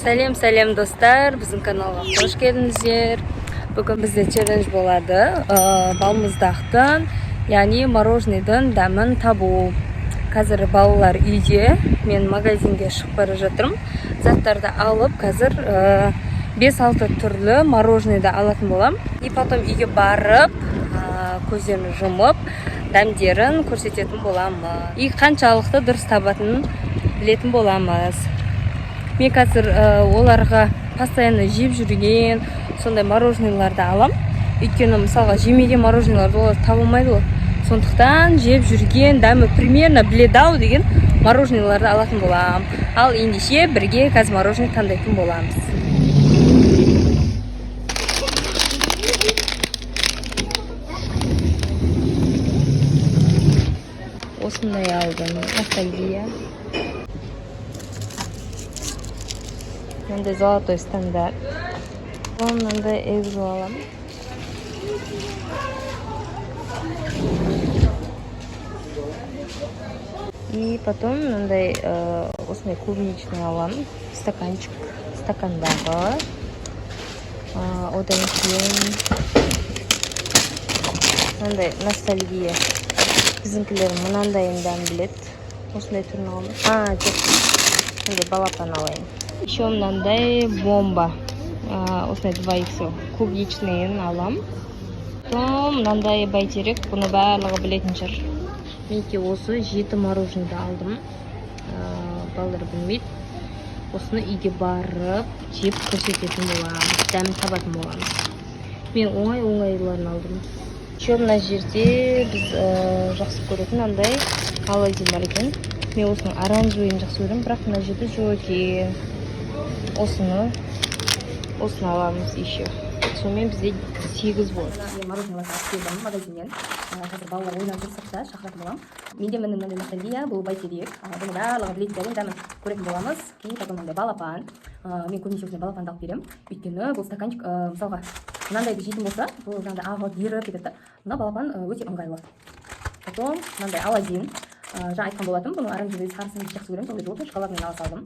Сәлем, сәлем, достар! Біздің каналға қош келдіңіздер. Бүгін бізде челлендж болады. Балмұздақтың, яғни мороженыйдың дәмін табу. Қазір балалар үйде, мен магазинге шығып бара жатырмын. Заттарды алып, қазір 5-6 түрлі мороженыйды алатын боламын. И потом үйге барып, көздерін жұмып, дәмдерін көрсететін боламын. И қаншалықты дұрыс табатынын білетін боламыз. Мен қазір оларға постоянно жеп жүрген сондай мороженыйларды алам, өйткені, мысалға, жемеген мороженыйларды олар таба алмайды ғой. Сондықтан жеп жүрген, дәмі примерно біледі ау деген мороженыйларды алатын боламын. Ал ендеше, бірге қазір мороженое таңдайтын боламыз. Осындай алдым, Ностальгия, мынандай Золотой стандарт, мынандай Экзо аламын. И потом мынандай осындай клубничный аламын, стаканчик, стакандағы. Одан кейін мынандай Ностальгия. Біздіңкілер мынандайын дәмін біледі, осындай түрін аламын. А, жоқ, мындай Балапан алайын. Еще мынандай Бомба, осындай 2 XL клубничныйын алам. Потом мынандай Бәйтерек, бұны барлығы білетін шығар. Мінекей, осы жеті мороженыйды алдым. Балалар білмейді. Осыны үйге барып жеп көрсететін боламыз, дәмін табатын боламыз. Мен оңай оңайларын алдым. Еще мына жерде біз жақсы көретін мынандай Аладдин бар екен. Мен осының оранжевыйын жақсы көремін, бірақ мына жерде жоқ екен. Осыны аламыз еще. Сонымен бізде сегіз болады. Мен мороженоеларды алып келдім магазиннен. Қазір балалар ойнап жүр сыртта, шақыратын боламын. Менде, міне, мынандай Ностальгия, бұл Бәйтерек. Бұны барлығы білетін, дәмін көретін боламыз. И потом мынандай Балапан. Мен көбінесе осындай Балапанды алып беремін, өйткені бұл стаканчик. Мысалға, мынандайды жейтін болса, бұл жаңағыдай ағып, еріп кетеді да. Мына Балапан өте ыңғайлы. Потом мынандай Аладдин. Жаңа айтқан болатынмын, бұның оранжевый, сарысын жақсы көремін, сондай желтый, шоколадный ала салдым.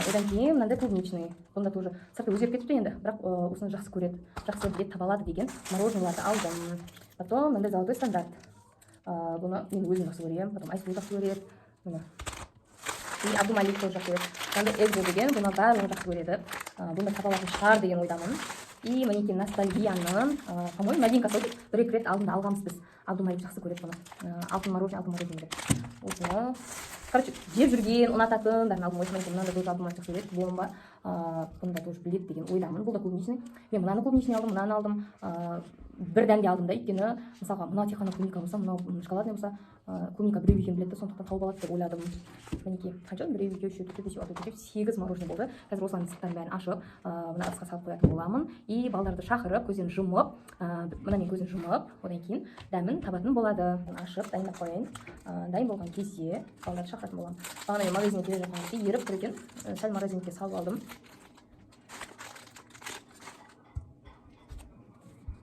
Одан кейін мынандай клубничный. Бұнда тоже сырты өзгеріп кетіпті енді, бірақ осыны жақсы көреді, жақсы біледі, таба алады деген мороженоеларды алдым. Потом мынандай Золотой стандарт. Бұны мен өзім жақсы көремін, потом Айсұлу жақсы көреді, міне, и Абдумалик тоже жақсы көреді. Мынандай Экзо деген, бұны барлығы жақсы көреді. Бұны да таба алатын шығар деген ойдамын. И мінекей, Ностальгияның, по моему, новинкасы ғой, бір екі рет алдында алғанбыз біз. Абдумалик жақсы көреді бұны. Алтын мороженое, алтын мороженое деп. Осыны, короче, жеп жүрген, ұнататын бәрін алдым. Осымен мынандай тоже Абдумалик жақсы көреді, Бомба. Бұны да тоже біледі деген ойдамын. Бұл да клубничный. Мен мынаны клубничный алдым, мынаны алдым. Бір дәмде алдым да, өйткені, мысалға, мынау тек қана клубника болса, мынау шоколадный болса, клубника біреу екенін біледі да, сондықтан тауып алады деп ойладым. Мінекей, қанша? Біреу, екеу, үшеу, төртеу, бесеу, алтау, жетеу, сегіз мороженое болды. Қазір осылардың сырттарын бәрін ашып, мына ыдысқа салып қоятын боламын. И балаларды шақырып, көздерін жұмып, мына мен көзін жұмып, одан кейін дәмін табатын болады. Ашып дайындап қояйын. Дайын болған кезде балаларды шақыратын боламын. Бағана мен магазинге келе жатқан кезде еріп тұр екен. Сәл морозильникке салып алдым.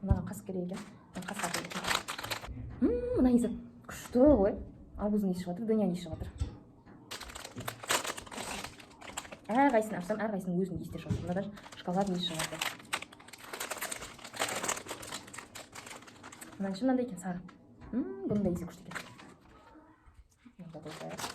Мынаған қасық керек екен. Мына қасық алып келейін. Мына иісі күшті ғой, арбуздың иісі шығып жатыр, дыняның иісі шығып жатыр. Әрқайсысын ашсам, әрқайсысының өзінің иістері шығып жатыр. Мынадан шоколадный иіс шығып жатыр. Мынаның іші мынандай екен, сары. Бұның да иісі күшті екен. Бұны да қосайық.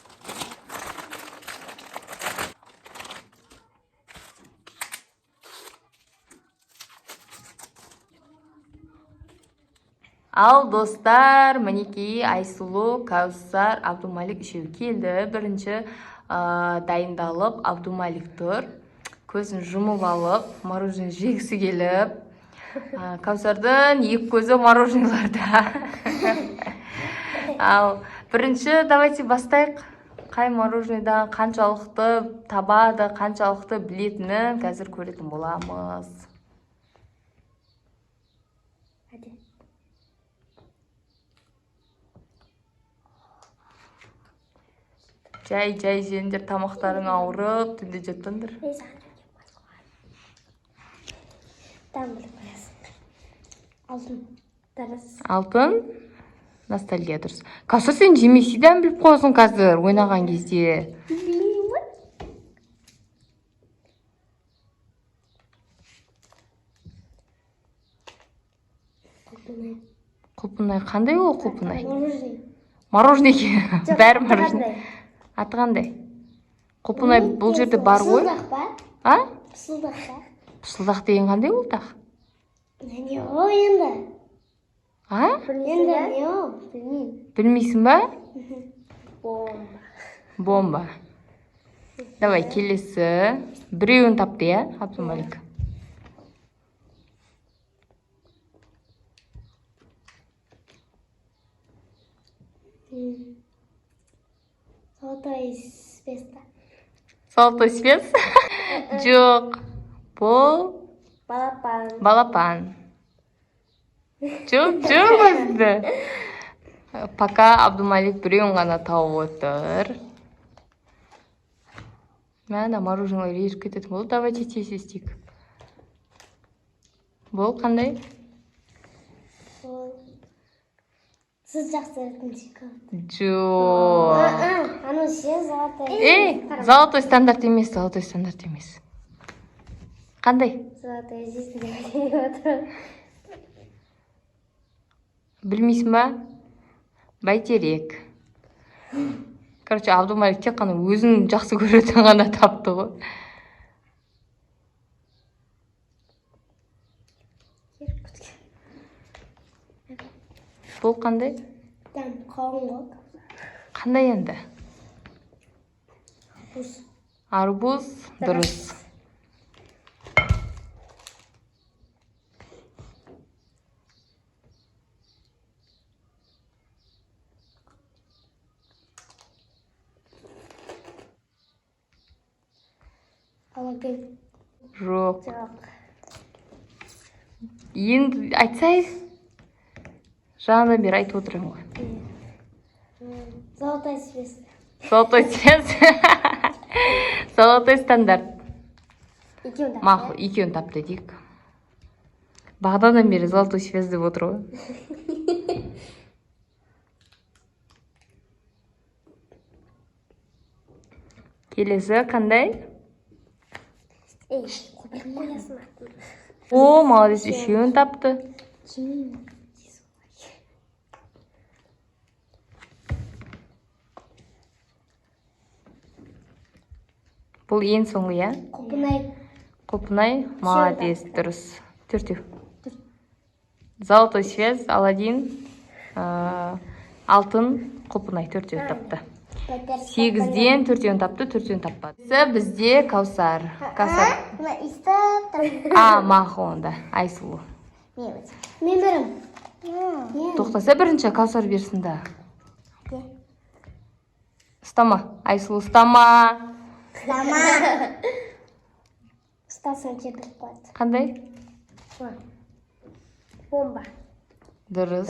Ал, достар, мінекей, Айсұлу, Кәусар, Абдумалик үшеуі келді. Бірінші дайындалып Абдумалик тұр, көзін жұмып алып, мороженое жегісі келіп. Кәусардың екі көзі мороженоеларда. Ал бірінші давайте бастайық. Қай мороженыйдан қаншалықты табады, қаншалықты білетінін қазір көретін боламыз. Hadi. Жай жай жеңдер, тамақтарың ауырып, түнде жатпаңдар. Мен саған жеп қойған. Дәм біліп қоясың. Алтын. Дұрыс. Алтын, Ностальгия дұрыс. Кәусар, сен жемесе, дәм біліп қоясың қазір ойнаған кезде. Білмеймін. Құлпынай қандай ол құлпынай? Мороженое. Мороженое. Жоқ, Бәрі аты мороженое. қандай? Аты қандай? Құлпынай бұл жерде бар ғой. Пысылдақ па? А? Пысылдақ па? Пысылдақ деген қандай ол тағы? Не ол енді? А? Енді не ол? Білмеймін. Білмейсің ба? Бомба. Бомба. Давай келесі. Біреуін тапты, иә, Абдумалик? Золотой звезда. Золотой свет? Жоқ. Бұл Балапан. Балапан. Жоқ, жоқ өзді. Пока Абдумалик біреуін ғана тауып отыр. Мә, ана мороженое еріп кететін болды. Давайте тез істейік. Бұл қандай? Ол сіз жақсы көретін шоколад. Жоқ. Анау ше золотой. Ей, золотой стандарт емес, золотой стандарт емес. Қандай? Золотой жизнь деп отыр. Білмейсің ба? Бәйтерек. Короче, Абдумалик тек қана өзін жақсы көретін ғана тапты ғой. Еріп кеткен. Бұл қандай? Дәм қауын ғой. Қандай енді? Арбуз. Арбуз. Дұрыс. Алагүл. Жоқ. Жоқ. Енді айтсай. Жаңадан бері айтып отырмын ғой. Золотой звезда. Золотой свет. Золотой стандарт. Екеуін тапты. Мақұл, екеуін тапты дейік. Бағанадан бері золотой связь деп отыр ғой. Келесі қандай? Ей, біліп қоясың атын. О, молодец, үшеуін тапты. Жемеймін. Бұл ең соңғы, иә? Құлпынай. Құлпынай, молодец, дұрыс. Төртеу. Золотой связь, Аладдин, алтын, құлпынай төртеу тапты. 8-ден төртеуін тапты, төртеуін таппады. Бізде Каусар. Каусар. Мына иістеп тұр. А, мақұл онда. Айсұлу. Мен беремін. Мен. Тоқтаса бірінші Каусар берсін да. Ұстама, Айсұлу, ұстама. Ұстама. Ұстасаң кетіп қояды. Қандай? Бомба. Дұрыс.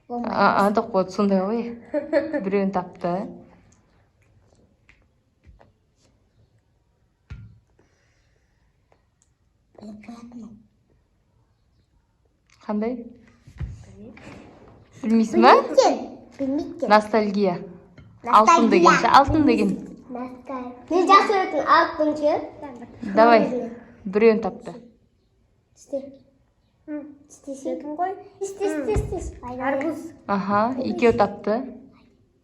Бомба. А, тоқ болды, сондай ғой. Біреуін тапты. Біліп қоятынмын. Қандай? Білмейсің ба? Білмейді. Ностальгия. Алтын деген ше, алтын деген. Мен жақсы көретін алтын ше. Давай, біреуін тапты. Істе. Істесең ғой. Істе, істе, істе. Арбуз. Аха, екеу тапты.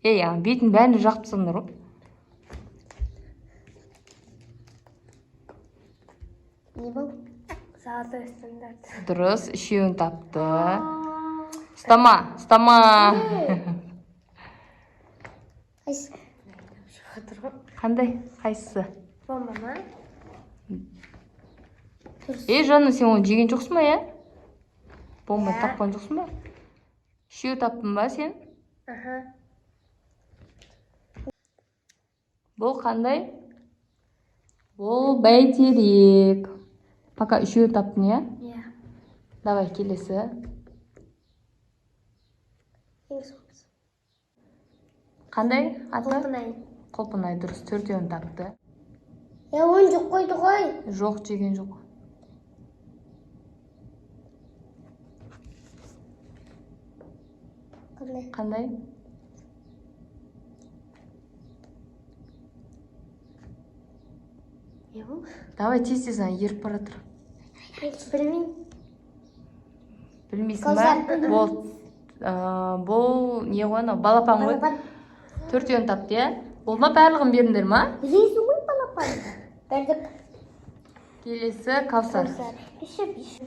Ей, ана бетін бәрін жағып тастадыңдар ғой. Не бұл? Золотой стандарт. Дұрыс, үшеуін тапты. Ұстама, ұстама. Қайсы? Қандай? Қайсысы? Бомба ма? Ей, жаным, сен оны жеген жоқсың ба, иә? Бомба тапқан жоқсың ба? Үшеу таптың ба сен? Аха. Бұл қандай? Бұл бәйтерек. Пока үшеу таптың, иә? Иә. Давай, келесі. Ең соңғысы. Қандай аты? Құлпынай. Құлпынай, дұрыс, төртеуін тапты. Я оны жеп қойды ғой. Жоқ, жеген жоқ. Қандай? Қандай? Не бұл? Давай тез тез, ана еріп бара жатыр. Білмеймін. Білмейсің ба? Болды. Бұл не ғой, анау балапан ғой. Балапан. Төртеуін тапты, иә? Болды ма, барлығын бердіңдер ма? Білесің ғой балапанды. Бердік. Келесі Каусар. Каусар. Еще биш.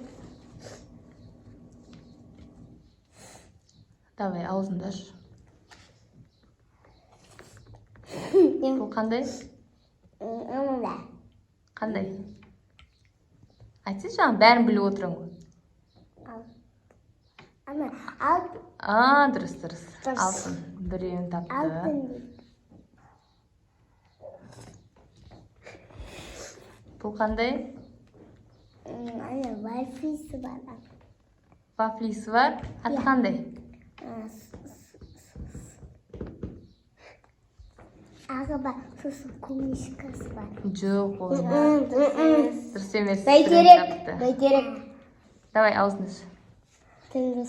Давай, аузыңды аш. Бұл қандай? Ана. Қандай? Айтсайшы, жаңа бәрін біліп отырмын ғой. Ал. Ана, ал. А, дұрыс, дұрыс. Дұрыс. Алтын. Біреуін тапты. Алтын дейді. Бұл қандай? Ана вафлисі бар. Вафлисі бар. Аты қандай? А, ағы бар, сосын клубничкасы бар. Жоқ, ол дұрыс емес. Біреуін Бәйтерек. тапты. Бәйтерек. Давай, аузыңды аш. Тіл.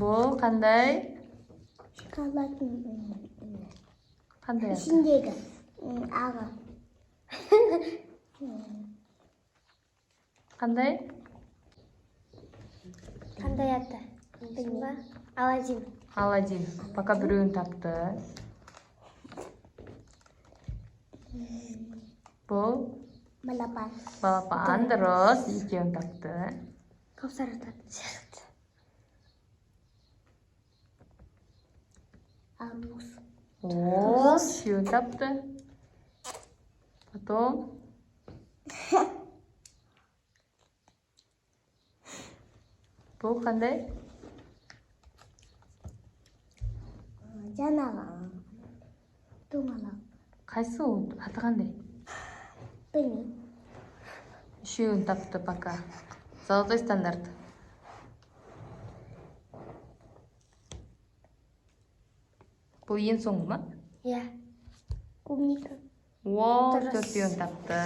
Бұл қандай? Шоколадның Қандай аты? ішіндегі ағы. Қандай? Қандай аты? Білмеймін ба? Аладдин. Аладдин. Пока біреуін тапты. Бұл Балапан. балапан, дұрыс, екеуін тапты. Каусар тапты. Арбуз. О, үшеуін тапты. Потом бұл қандай? Жаңағы домалақ. Қайсы ол? Аты қандай? Білмеймін. Үшеуін тапты пока. Золотой стандарт. Бұл ең соңғы ма? Иә. Клубника. О, Дұрыс. төртеуін тапты.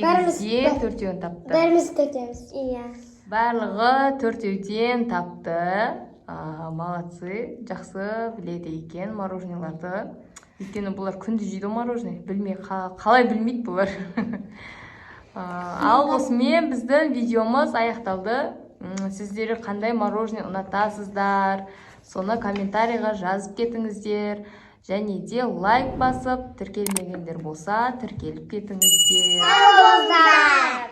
Бәріміз- Сегізде төртеуін тапты. Бәріміз төртеуміз. Иә. Барлығы төртеуден тапты. А, молодцы, жақсы біледі екен мороженоеларды. Өйткені бұлар күнде жейді ғой мороженое. Білмей, қалай білмейді бұлар? Ал осымен біздің видеомыз аяқталды. Сіздер қандай мороженое ұнатасыздар? Соны комментарийға жазып кетіңіздер. Және де лайк басып, тіркелмегендер болса, тіркеліп кетіңіздер. Сау болыңыздар.